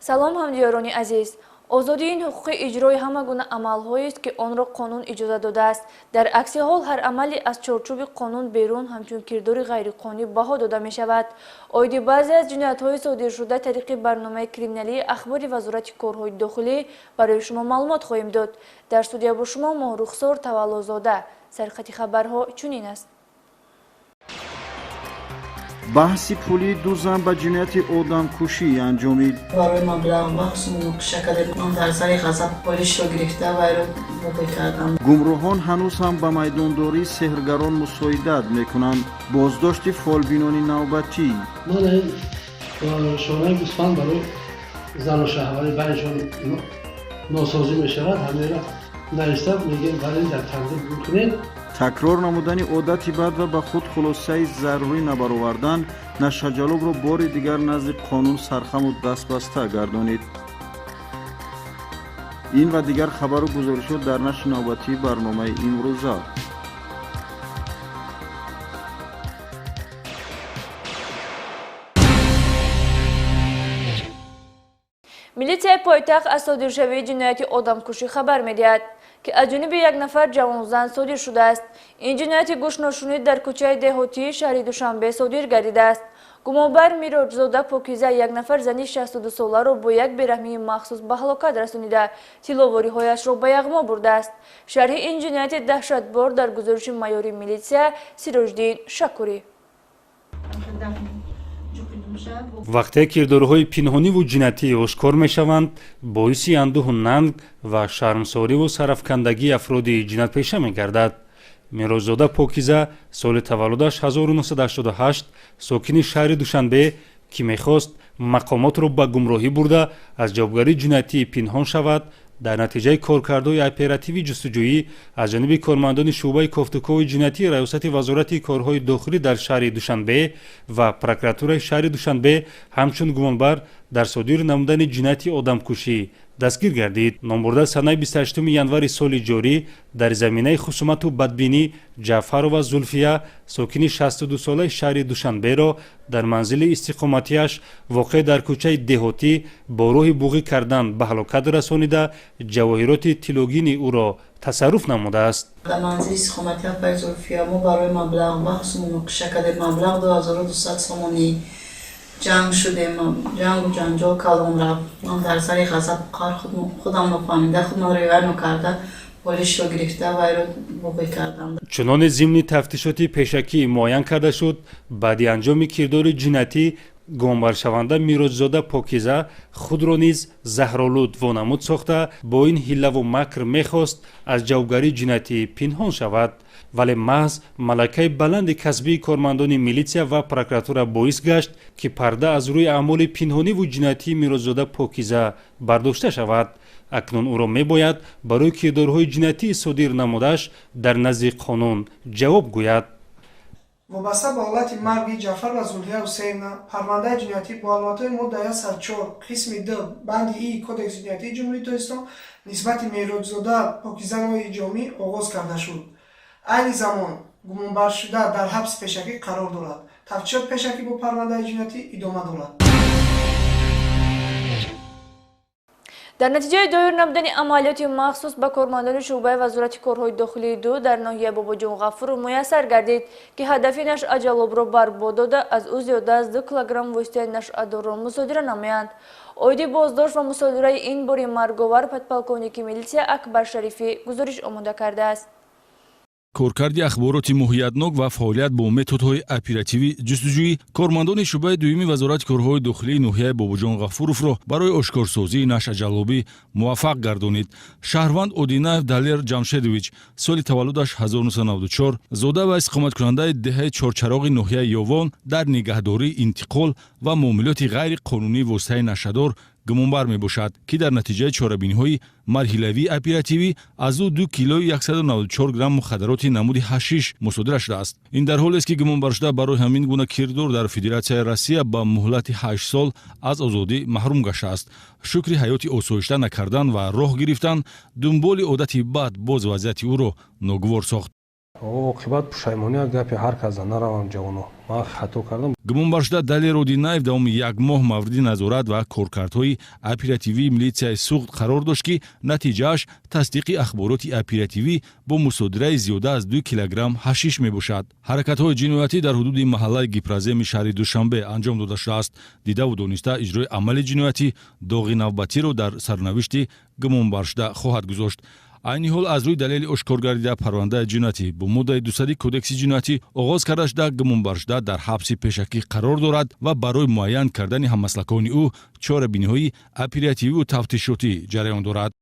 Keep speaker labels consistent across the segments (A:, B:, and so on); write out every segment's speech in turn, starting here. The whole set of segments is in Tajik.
A: Салом, ҳамдиёрони азиз. Озодии ин ҳуқуқи иҷрои ҳама гуна амалҳоест, ки онро қонун иҷозат додааст. Дар акси ҳол ҳар амале аз чорчӯби қонун берун ҳамчун кирдори ғайриқонунӣ баҳо дода мешавад. Оиди баъзе аз ҷиноятҳои содиршуда тариқи барномаи криминалии ахбори Вазорати корҳои дохилӣ барои шумо маълумот хоҳем дод. Дар студия бо шумо Моҳрухсор Таваллозода. Сархати хабарҳо чунин аст.
B: Баҳси пулии ду зан ба ҷинояти одамкушӣ анҷомид.
C: Барои маблағ баҳсу муноқиша кардем. Ман дар сари ғазаб полишро гирифта вайро боқӣ кардам.
B: Гумроҳон ҳанӯз ҳам ба майдондории сеҳргарон мусоидат мекунанд. Боздошти фолбинони навбатӣ.
D: Ман шонаи гӯсфанд барои зану шаҳвари байншон носозӣ мешавад, ҳамеро нависта мегӯем, барои дар тандир бикунед.
B: Такрор намудани одати бад ва ба худ хулосаи зарурӣ набаровардан нашаҷалобро бори дигар назди қонун сархаму дастбаста гардонид. Ин ва дигар хабару гузоришот дар нашри навбатии барномаи имрӯза.
A: Милитсияи пойтахт аз содиршавии ҷинояти одамкушӣ хабар медиҳад, ки аз ҷониби як нафар ҷавонзан содир шудааст. Ин ҷинояти гӯшношунид дар кӯчаи деҳотии шаҳри Душанбе содир гардидааст. Гумонбар Мироҷзода Покиза як нафар зани 62-соларо бо як бераҳмии махсус ба ҳалокат расонида, тилловориҳояшро ба яғмо бурдааст. Шарҳи ин ҷинояти даҳшатбор дар гузориши майори милитсия Сироҷиддин Шакурӣ.
E: Вақте кирдорҳои пинҳониву ҷиноятӣ ошкор мешаванд, боиси андӯҳу нанг ва шармсориву сарафкандагии афроди ҷиноятпеша мегардад. Мирозода Покиза соли таваллудаш 1988, сокини шаҳри Душанбе, ки мехост мақомотро ба гумроҳӣ бурда аз ҷавобгарии ҷиноятӣ пинҳон шавад, дар натиҷаи коркардҳои оперативии ҷустуҷӯӣ аз ҷониби кормандони шӯъбаи кофтукови ҷиноятии Раёсати Вазорати корҳои дохилӣ дар шаҳри Душанбе ва прокуратураи шаҳри Душанбе ҳамчун гумонбар дар содир намудани ҷинояти одамкушӣ дастгир гардид. Номбурда санаи 28 январи соли ҷорӣ дар заминаи хусумату бадбинӣ Ҷаъфарова Зулфия, сокини 62-солаи шаҳри Душанберо дар манзили истиқоматиаш, воқеъ дар кӯчаи деҳотӣ, бо роҳи буғӣ кардан ба ҳалокат расонида, ҷавоҳироти тиллогини ӯро тасарруф намудааст.
C: Дар манзили истиқоматии апаи Зулфия мо барои маблағ баҳсу муноқиша кардем. Маблағ 2200 сомонӣ. Ҷанг шудем, ҷангу ҷанҷол калон рафт. Ман дар сари ғазаб қаҳр худам нофаҳмида, худам ривоя нокарда, полишро гирифта вайро боқӣ кардам.
E: Чуноне зимни тафтишоти пешакӣ муайян карда шуд, баъди анҷоми кирдори ҷиноятӣ гумонбаршаванда Мироҷзода Покиза худро низ заҳролуд вонамуд сохта, бо ин ҳиллаву макр мехост аз ҷавобгарии ҷиноятӣ пинҳон шавад. Вале маҳз малакаи баланди касбии кормандони милитсия ва прокуратура боис гашт, ки парда аз рӯи аъмоли пинҳониву ҷиноятии Мироҷзода Покиза бардошта шавад. Акнун ӯро мебояд барои кирдорҳои ҷиноятии содир намудааш дар назди қонун ҷавоб гӯяд.
F: Вобаста ба ҳолати марги Ҷаъфар ва Зулҳия Ҳусейновна парвандаи ҷиноятӣ бо аломатҳои моддаи 104 қисми 2 банди И Кодекси ҷиноятии Ҷумҳурии Тоҷикистон нисбати Меҳроҷзода Покизанои Ҷомӣ оғоз карда шуд. Айни замон гумонбаршуда дар ҳабси пешакӣ қарор дорад. Тафтишот пешакӣ бо парвандаи ҷиноятӣ идома дорад.
A: Дар натиҷаи доир намудани амалиёти махсус ба кормандони шӯъбаи Вазорати корҳои дохилии ду дар ноҳияи Бобоҷон Ғафуров муяссар гардид, ки ҳадафи нашъаҷалобро барбод дода, аз ӯ зиёда аз 2 килограмм воситаи нашъадорро мусодира намоянд. Оиди боздошт ва мусодираи ин бори марговар подполковники милитсия Акбар Шарифӣ гузориш омода кардааст.
G: Коркарди ахбороти моҳиятнок ва фаъолият бо методҳои оперативӣ ҷустуҷӯӣ кормандони шӯъбаи дуюми Вазорати корҳои дохилии ноҳияи Бобоҷон Ғафуровро барои ошкорсозии нашъаҷаллобӣ муваффақ гардонид. Шаҳрванд Одинаев Далер Ҷамшедович, соли таваллудаш 1994, зода ва истиқоматкунандаи деҳаи Чорчароғи ноҳияи Ёвон, дар нигаҳдории, интиқол ва муомилоти ғайриқонунии воситаи нашъадор гумонбар мебошад, ки дар натиҷаи чорабиниҳои марҳилавии оперативӣ аз ӯ 2 килои 194 грамм мухаддароти намуди ҳашиш мусодира шудааст. Ин дар ҳолест, ки гумонбаршуда барои ҳамин гуна кирдор дар Федератсияи Россия ба муҳлати 8 сол аз озодӣ маҳрум гаштааст. Шукри ҳаёти осоишта накардан ва роҳ гирифтан дунболи одати бад боз вазъияти ӯро ногувор сохт.
D: Оқибат пушаймонӣ гапи ҳар кас наравам ҷавоно, ман хато кардам.
G: Гумонбаршуда Далер Одинаев давоми як моҳ мавриди назорат ва коркардҳои оперативии милитсияи Суғд қарор дошт, ки натиҷааш тасдиқи ахбороти оперативӣ бо мусодираи зиёда аз 2 килограмм ҳашиш мебошад. Ҳаракатҳои ҷиноятӣ дар ҳудуди маҳаллаи Гипраземи шаҳри Душанбе анҷом дода шудааст. Дидаву дониста иҷрои амали ҷиноятӣ доғи навбатиро дар сарнавишти гумонбаршуда хоҳад гузошт. Айни ҳол аз рӯи далели ошкор гардида парвандаи ҷиноятӣ бо моддаи 200 Кодекси ҷиноятӣ оғоз карда шуда, гумонбаршуда дар ҳабси пешакӣ қарор дорад ва барои муайян кардани ҳаммаслакони ӯ чорабиниҳои оператививу тафтишотӣ ҷараён дорад.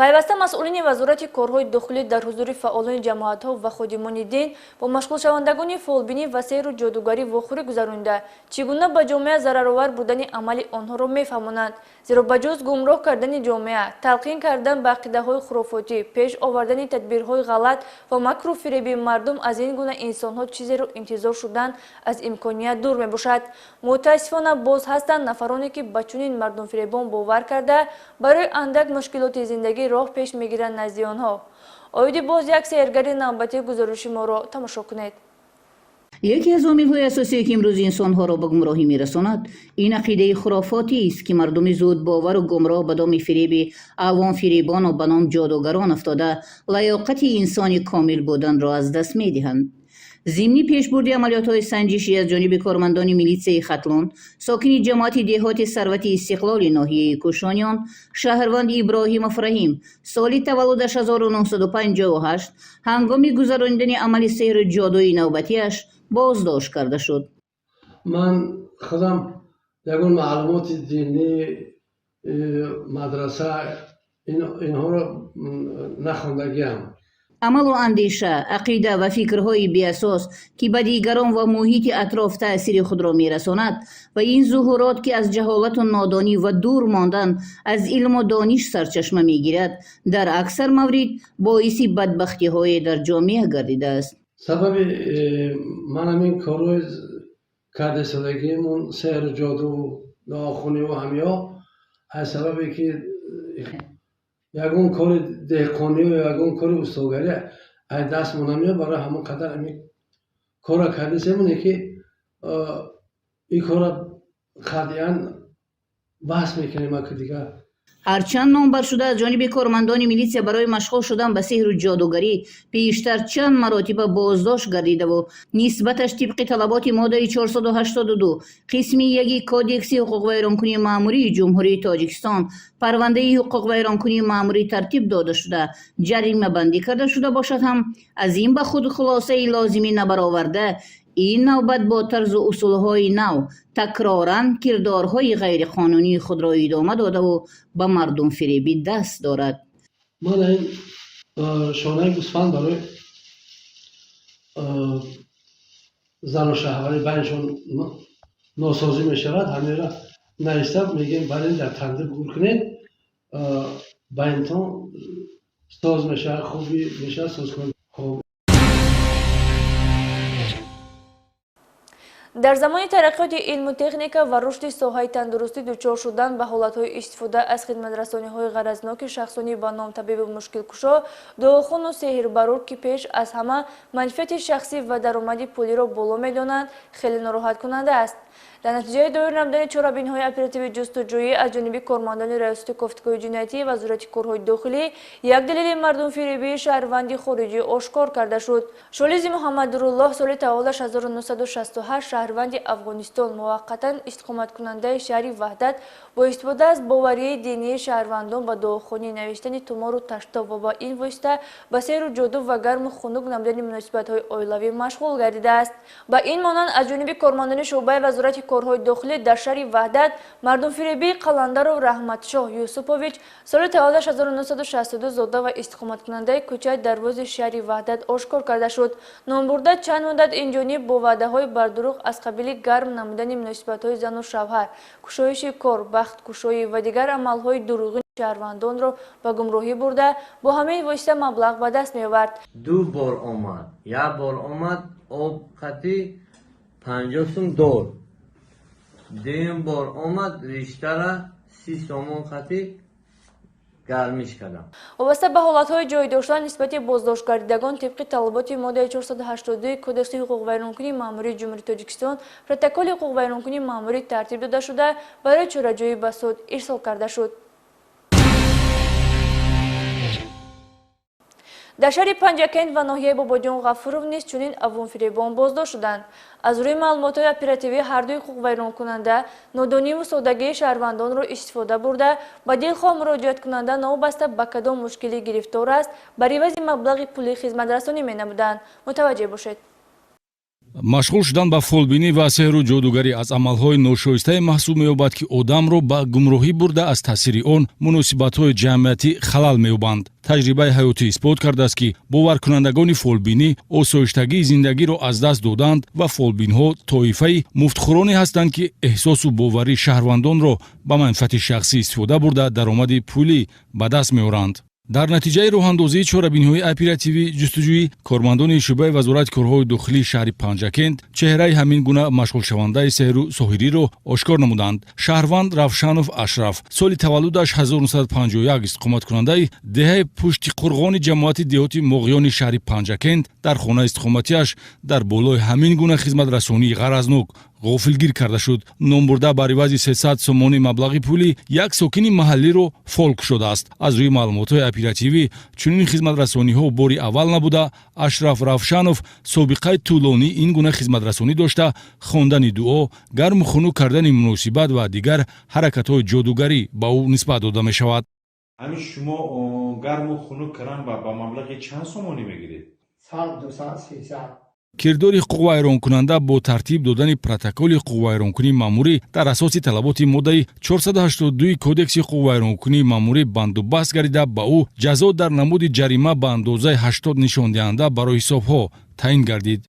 A: Пайваста масъулини Вазорати корҳои дохилӣ дар ҳузури фаъолони ҷамоатҳо ва ходимони дин бо машғулшавандагони фолбинӣ ва сеҳру ҷодугарӣ вохӯрӣ гузаронида, чӣ гуна ба ҷомеа зараровар будани амали онҳоро мефаҳмонанд. Зеро ба ҷуз гумроҳ кардани ҷомеа, талқин кардан ба ақидаҳои хурофотӣ, пеш овардани тадбирҳои ғалат ва макру фиреби мардум аз ин гуна инсонҳо чизеро интизор шудан аз имконият дур мебошад. Мутаассифона, боз ҳастанд нафароне, ки ба чунин мардумфиребон бовар карда, барои андак мушкилоти зиндагӣ роҳ пеш мегиранд назди онҳо. Оиди боз як сеҳргари навбатии гузориши моро тамошо кунед.
H: Яке аз омилҳои асосие, ки имрӯз инсонҳоро ба гумроҳӣ мерасонад, ин ақидаи хурофотист, ки мардуми зудбовару гумроҳ ба доми фиреби авомфиребону ба ном ҷодугарон афтода, лаёқати инсони комил буданро аз даст медиҳанд. Зимни пешбурди амалиётҳои санҷишӣ аз ҷониби кормандони милитсияи Хатлон, сокини ҷамоати деҳоти Сарвати Истиқлоли ноҳияи Кӯшониён, шаҳрванд Иброҳимов Раҳим, соли таваллудаш 1958, ҳангоми гузаронидани амали сеҳру ҷодуи навбатиаш боздошт карда шуд.
D: Ман худам ягон маълумоти динӣ, мадраса, инҳоро нахондагиам.
H: Амалу андеша, ақида ва фикрҳои беасос, ки ба дигарон ва муҳити атроф таъсири худро мерасонад, ва ин зуҳурот, ки аз ҷаҳолату нодонӣ ва дур мондан аз илму дониш сарчашма мегирад, дар аксар маврид боиси бадбахтиҳое дар ҷомеа гардидааст.
D: Сабаби ман ҳамин корҳои кардасодагиамон, сеҳру ҷоду, дуохуниву ҳамиҳо, аз сабабе ки ягон кори деҳқонию ягон кори устогарӣ аз дастмо намеояд, барои ҳамон қадар ҳамин корро кардасемоне, ки ин корро қатъиян баҳс мекунем аки дигар.
H: Ҳарчанд номбаршуда аз ҷониби кормандони милитсия барои машғул шудан ба сеҳру ҷодугарӣ пештар чанд маротиба боздошт гардидаву нисбаташ тибқи талаботи моддаи 482 қисми 1 Кодекси ҳуқуқвайронкунии маъмурии Ҷумҳурии Тоҷикистон парвандаи ҳуқуқвайронкунии маъмурӣ тартиб дода шуда, ҷаримабандӣ карда шуда бошад ҳам, аз ин ба худ хулосаи лозимӣ набароварда, ин навбат бо тарзу усулҳои нав такроран кирдорҳои ғайриқонунии худро идома додаву ба мардумфиребӣ даст дорад.
D: Ман ин шонаи гӯсфанд барои зану шаҳварӣ байншон носозӣ мешавад, ҳамеро нависта мегӯем, барин дар тандир гур кунед, байнтон соз мешавад, хуби мешавад, соз кунед.
A: Дар замони тараққиёти илму техника ва рушди соҳаи тандурустӣ дучор шудан ба ҳолатҳои истифода аз хидматрасониҳои ғаразноки шахсони ба ном табибу мушкилкушо, дуохуну сеҳрбарур, ки пеш аз ҳама манфиати шахсӣ ва даромади пулиро боло медонанд, хеле нороҳаткунанда аст. Дар натиҷаи доир намудани чорабиниҳои оперативи ҷустуҷӯӣ аз ҷониби кормандони Раёсати кофтукоҳи ҷиноятӣ ва Вазорати корҳои дохилӣ як далели мардумфиребии шаҳрванди хориҷӣ ошкор карда шуд. Шолизи Муҳаммаднуруллоҳ, соли таваллудаш 1968, шаҳрванди Афғонистон, муваққатан истиқоматкунандаи шаҳри Ваҳдат, бо истифода аз боварии динии шаҳрвандон ба дуохонӣ, навиштани тумору таштоб ва ба ин восита ба сеҳру ҷоду ва гарму хунук намудани муносибатҳои оилавӣ машғул гардидааст. Ба ин монанд, аз ҷониби кормандони шӯъбаи Вазорати корҳои дохилӣ дар шаҳри Ваҳдат мардумфиребии Қаландаров Раҳматшоҳ Юсупович, соли таваллудаш 1962, зода ва истиқоматкунандаи кӯчаи Дарвози шаҳри Ваҳдат ошкор карда шуд. Номбурда чанд муддат инҷониб бо ваъдаҳои бардурӯғ аз қабили гарм намудани муносибатҳои зану шавҳар, кушоиши кор, бахткушоӣ ва дигар амалҳои дурӯғини шаҳрвандонро ба гумроҳӣ бурда, бо ҳамин восита маблағ ба даст меовард.
I: Ду бор омад, як бор омад, об қатӣ 50 сум дод. Дуюм бор омад, риштара 30 сомон қатӣ Гармиш кардам.
A: Вобаста ба ҳолатҳои ҷой дошта нисбати боздоштгардидагон тибқи талаботи моддаи 482 Кодекси ҳуқуқвайронкунии маъмурии Ҷумҳурии Тоҷикистон протоколи ҳуқуқвайронкунии маъмурӣ тартиб дода шуда, барои чораҷӯӣ ба суд ирсол карда шуд. Дар шаҳри Панҷакент ва ноҳияи Бобоҷон Ғафуров низ чунин авонфиребон боздошт шуданд. Аз рӯи маълумотҳои оперативӣ ҳардуи ҳуқуқвайронкунанда нодониву содагии шаҳрвандонро истифода бурда, ба дилхоҳ муроҷиаткунанда новобаста ба кадом мушкилӣ гирифтор аст, бар ивази маблағи пулӣ хизматрасонӣ менамуданд. Мутаваҷҷеҳ бошед.
G: Машғул шудан ба фолбинӣ ва сеҳру ҷодугарӣ аз амалҳои ношоистае маҳсуб меёбад, ки одамро ба гумроҳӣ бурда, аз таъсири он муносибатҳои ҷамъиятӣ халал меёбанд. Таҷрибаи ҳаётӣ исбот кардааст, ки боваркунандагони фолбинӣ осоиштагии зиндагиро аз даст доданд ва фолбинҳо тоифаи муфтхӯроне ҳастанд, ки эҳсосу боварии шаҳрвандонро ба манфиати шахсӣ истифода бурда, даромади пулӣ ба даст меоранд. Дар натиҷаи роҳандозии чорабиниҳои оперативӣ ҷустуҷӯӣ кормандони шӯъбаи Вазорати корҳои дохилии шаҳри Панҷакент чеҳраи ҳамин гуна машғулшавандаи сеҳру соҳириро ошкор намуданд. Шаҳрванд Равшанов Ашраф, соли таваллудаш 1951, истиқоматкунандаи деҳаи Пушти Қурғони ҷамоати деҳоти Моғиёни шаҳри Панҷакент, дар хонаи истиқоматиаш дар болои ҳамин гуна хизматрасонии ғаразнок ғофилгир карда шуд. Номбурда бар ивази 300 сомонӣ маблағи пулӣ як сокини маҳаллиро фол кушодааст. Аз рӯи маълумотҳои оперативӣ чунин хизматрасониҳо бори аввал набуда, Ашраф Равшанов собиқаи тӯлонӣ ин гуна хизматрасонӣ дошта, хондани дуо, гарму хунук кардани муносибат ва дигар ҳаракатҳои ҷодугарӣ ба ӯ нисбат дода мешавад.
J: Ҳамин шумо гарму хунук кардан ба маблағи чанд сомонӣ мегиред?
K: 100, 200, 300.
G: Кирдори ҳуқуқвайронкунанда бо тартиб додани протоколи ҳуқуқвайронкунии маъмурӣ дар асоси талаботи моддаи 482 Кодекси ҳуқуқвайронкунии маъмурӣ бандубаст гардида, ба ӯ ҷазо дар намуди ҷарима ба андозаи 80 нишондиҳанда барои ҳисобҳо таъин гардид.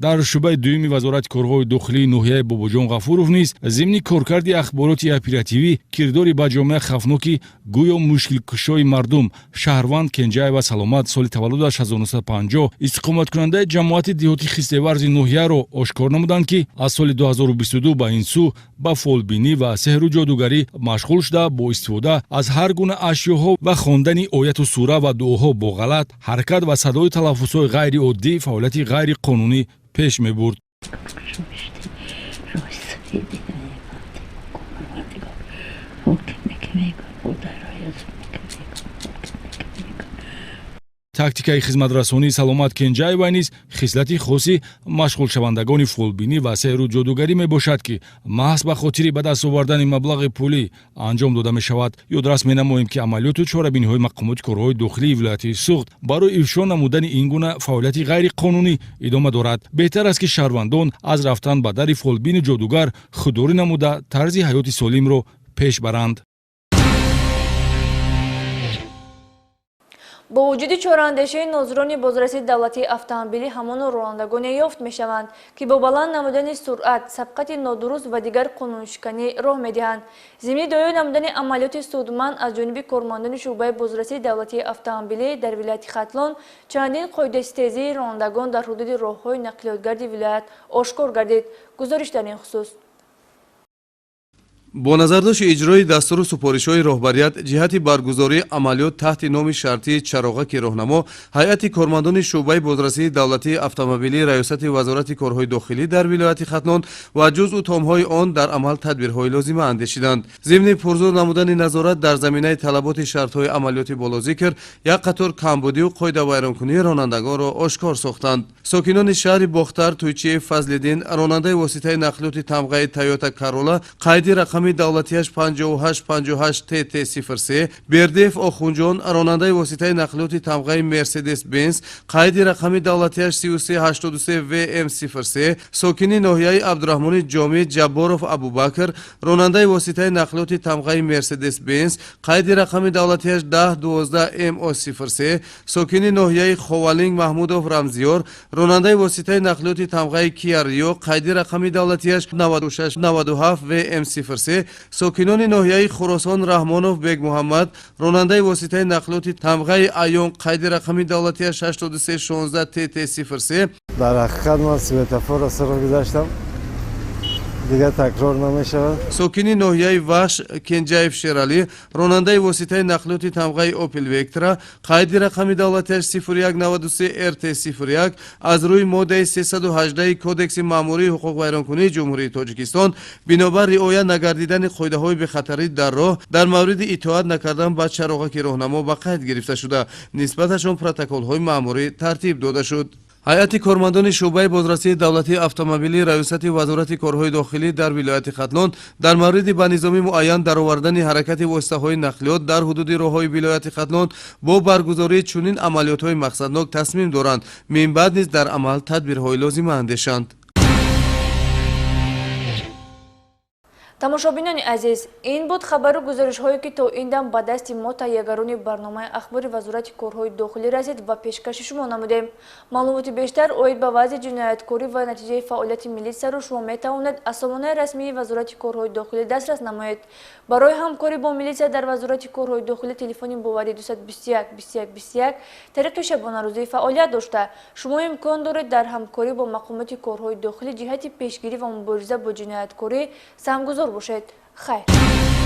G: Дар шӯъбаи дуюми Вазорати корҳои дохилии ноҳияи Бобоҷон Ғафуров низ зимни коркарди ахбороти оперативӣ кирдори ба ҷомеа хавфноки гӯё мушкилкушои мардум шаҳрванд Кенҷаева Саломат, соли таваллудаш 1950, истиқоматкунандаи ҷамоати деҳоти Хистеварзи ноҳияро ошкор намуданд, ки аз соли 2022 ба ин сӯ ба фолбинӣ ва сеҳру ҷодугарӣ машғул шуда, бо истифода аз ҳар гуна ашёҳо ва хондани ояту сура ва дуоҳо бо ғалат ҳаракат ва садои талаффузҳои ғайриоддӣ фаъолияти ғайриқонунӣ пеш мебурд. Тактикаи хизматрасонии Саломат Кенҷаева низ хислати хоси машғулшавандагони фолбинӣ ва сеҳру ҷодугарӣ мебошад, ки маҳз ба хотири ба даст овардани маблағи пулӣ анҷом дода мешавад. Ёдрас менамоем, ки амалиёту чорабиниҳои мақомоти корҳои дохилии вилояти Суғд барои ифшо намудани ин гуна фаъолияти ғайриқонунӣ идома дорад. Беҳтар аст, ки шаҳрвандон аз рафтан ба дари фолбину ҷодугар худдорӣ намуда, тарзи ҳаёти солимро пеш баранд.
A: Бо вуҷуди чораандешии нозирони бозрасии давлатии автомобилӣ ҳамоно ронандагоне ёфт мешаванд, ки бо баланд намудани суръат, сабқати нодуруст ва дигар қонуншиканӣ роҳ медиҳанд. Зимни доир намудани амалиёти судманд аз ҷониби кормандони шӯъбаи бозрасии давлатии автомобилӣ дар вилояти Хатлон чандин қоидаситезии ронандагон дар ҳудуди роҳҳои нақлиётгарди вилоят ошкор гардид. Гузориш дар ин хусус.
L: Бо назардошти иҷрои дастуру супоришҳои роҳбарият ҷиҳати баргузории амалиёт таҳти номи шартии чароғаки роҳнамо, ҳайати кормандони шӯъбаи бозрасии давлатии автомобилии Раёсати Вазорати корҳои дохилӣ дар вилояти Хатлон ва ҷузъу томҳои он дар амал тадбирҳои лозима андешиданд. Зимни пурзур намудани назорат дар заминаи талаботи шартҳои амалиёти болозикр як қатор камбудию қоидавайронкунии ронандагонро ошкор сохтанд. Сокинони шаҳри Бохтар Туйчиев Фазлиддин, ронандаи воситаи нақлиёти тамғаи Тойота Карола, қайди рақами давлатияш 5858 ТТ03, Бердиев Охунҷон, ронандаи воситаи нақлиёти тамғаи Мерседес Бенз, қайди рақами давлатияш 3383 ВМ03, сокини ноҳияи Абдураҳмони Ҷомӣ Ҷабборов Абубакр, ронандаи воситаи нақлиёти тамғаи Мерседес Бенз, қайди рақами давлатияш 1012 МО03, сокини ноҳияи Ховалинг Маҳмудов Рамзиёр, ронандаи воситаи нақлиёти тамғаи Киа Рио, қайди рақами давлатияш 9697 ВМ03, сокинони ноҳияи Хуросон Раҳмонов Бегмуҳаммад, ронандаи воситаи нақлиёти тамғаи Айон, қайди рақами давлатияш 8316 ТТ03.
M: Дар ҳақиқат ман светофорро сарх гузаштам, Дигар такрор намешавад.
L: Сокини ноҳияи Вахш Кенҷаев Шералӣ, ронандаи воситаи нақлиёти тамғаи Опел Вектра, қайди рақами давлатиаш 0193 РТ 01, аз рӯи моддаи 318 Кодекси маъмурии ҳуқуқвайронкунии Ҷумҳурии Тоҷикистон бинобар риоя нагардидани қоидаҳои бехатарӣ дар роҳ дар мавриди итоат накардан ба чароғаки роҳнамо ба қайд гирифта шуда, нисбаташон протоколҳои маъмурӣ тартиб дода шуд. Ҳайати кормандони шӯъбаи бозрасии давлатии автомобилии Раёсати Вазорати корҳои дохилӣ дар вилояти Хатлон дар мавриди ба низоми муайян даровардани ҳаракати воситаҳои нақлиёт дар ҳудуди роҳҳои вилояти Хатлон бо баргузории чунин амалиётҳои мақсаднок тасмим доранд, минбаъд низ дар амал тадбирҳои лозима андешанд.
A: Тамошобинони азиз, ин буд хабару гузоришҳое, ки то ин дам ба дасти мо, таҳиягарони барномаи ахбори Вазорати корҳои дохилӣ расид ва пешкаши шумо намудем. Маълумоти бештар оид ба вазъи ҷинояткорӣ ва натиҷаи фаъолияти милитсияро шумо метавонед аз сомонаи расмии Вазорати корҳои дохилӣ дастрас намоед. Барои ҳамкорӣ бо милитсия дар Вазорати корҳои дохилӣ телефони боварӣ 221 21 21 тариқи шабонарӯзӣ фаъолият дошта, шумо имкон доред дар ҳамкорӣ бо мақомоти корҳои дохилӣ ҷиҳати пешгирӣ ва мубориза бо ҷинояткорӣ саҳмгузор бошед. Хайр.